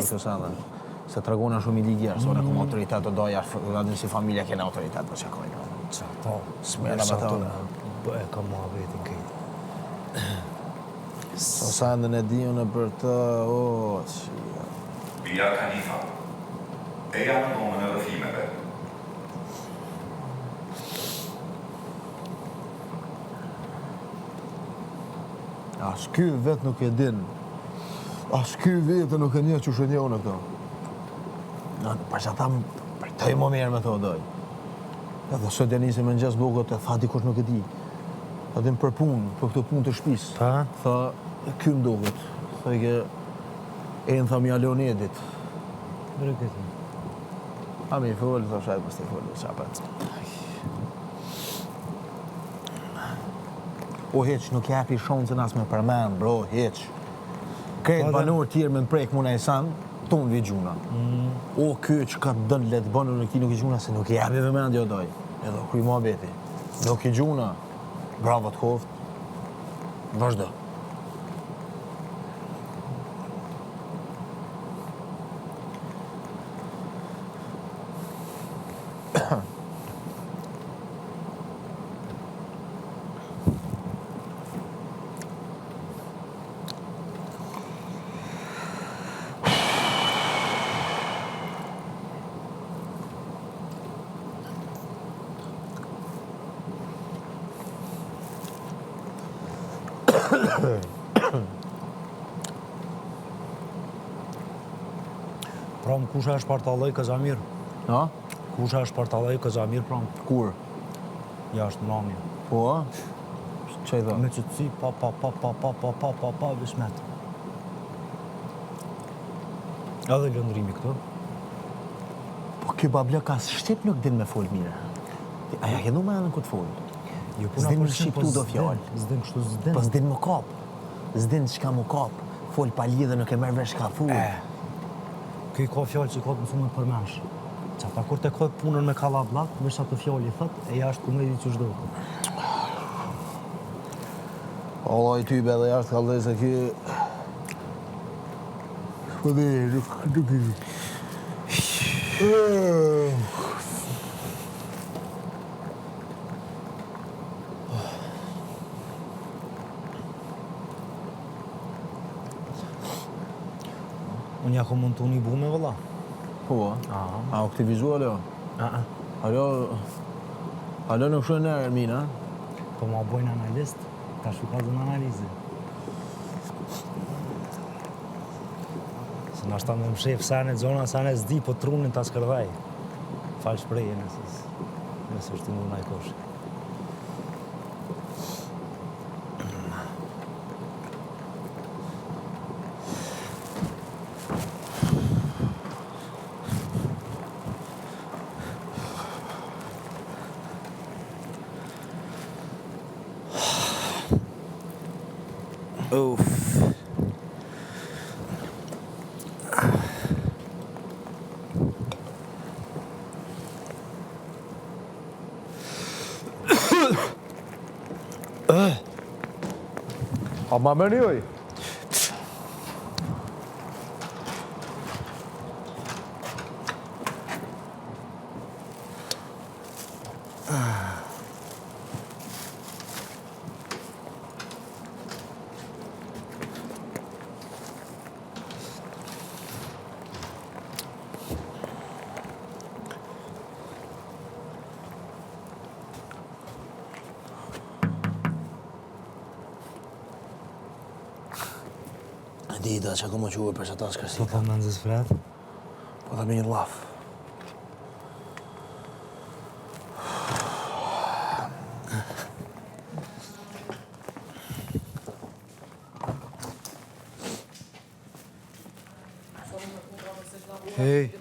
këto sende. Se tregona shumë i ligë jashtë, mm. unë kom autoritet të doja, edhe si familja kena autoritet, po çka kojnë. Qa to? S'merrna me to. Po e kam muhabetin këtë. So sendën e di unë për të, o, qia. Bia Khalifa, Eja në dhomën e rrëfimeve. As ky vetë nuk e din. As ky vetë nuk e njeh qysh e njoh unë këto. Në, për që ata për të më mirë me to doj. Edhe sot ja nisi me mëngjes duket e tha dikush nuk e di. Tha din për punë, për këtë punë të shtëpisë. Pa? Tha, ky më duket. Tha i ke e në tha m'ja lon Edit. Bre këtë. A mi fol, tha shaj, mos t'i fol, qa pet. O hiç, nuk japi shansën as me përmen, bro, hiç. Krejt Po, dhe- banor tjerë me më prek mu në e san, tonë vi gjuna. O ky që ka të dënë le të bënë, unë këti nuk i gjuna, se nuk i japi vëmendje o doj. Edhe u kry muhabeti. Nuk i gjuna. Bravo të koft. Vazhdo. Pra më kusha është partalloj këza mirë. No? Kusha është partalloj këza mirë, pra më. Kur? Jashtë mramje. Po, a? Që i tha? Me qëtësi, pa, pa, pa, pa, pa, pa, pa, pa, pa, bismet. Edhe lëndrimi këtu. Po ky bablok as shqip nuk din me fol mirë. A ja ke më anën ku të fol? Jo, puna S'din për me shqip, po shqiptu do s'din, fjalë. S'din kështu s'din. Po s'din më kap. S'din çka më kap. Fol pa lidhje nuk e merr vesh çka thua. E. Ky ka fjalë që ka të mësu me përmensh. Që ata kur të ka punën me kallabllak, veç ato fjalë i thot, e jashtë ku me di qysh do. Allah i tybe edhe jashtë ka se ky... Po di, nuk, nuk i di. Unë ja kom montu një bume, vëlla. Po, a? A aktivizu alo? A, a. Alo... Alo nuk shkojnë në Ermina? Po ma bojnë analist, ta shu ka dhënë analizi. Se në ashta me mshef sene, gjona sene s'di, po trunin ta skërdhej. Falë shpreje nëse, s- nëse është të mund najkosh. Uf. A ma mërë joj? Dita që ku më quë për që ta Po shkërsi. po më nëzës fred. Po të me një laf. Hej.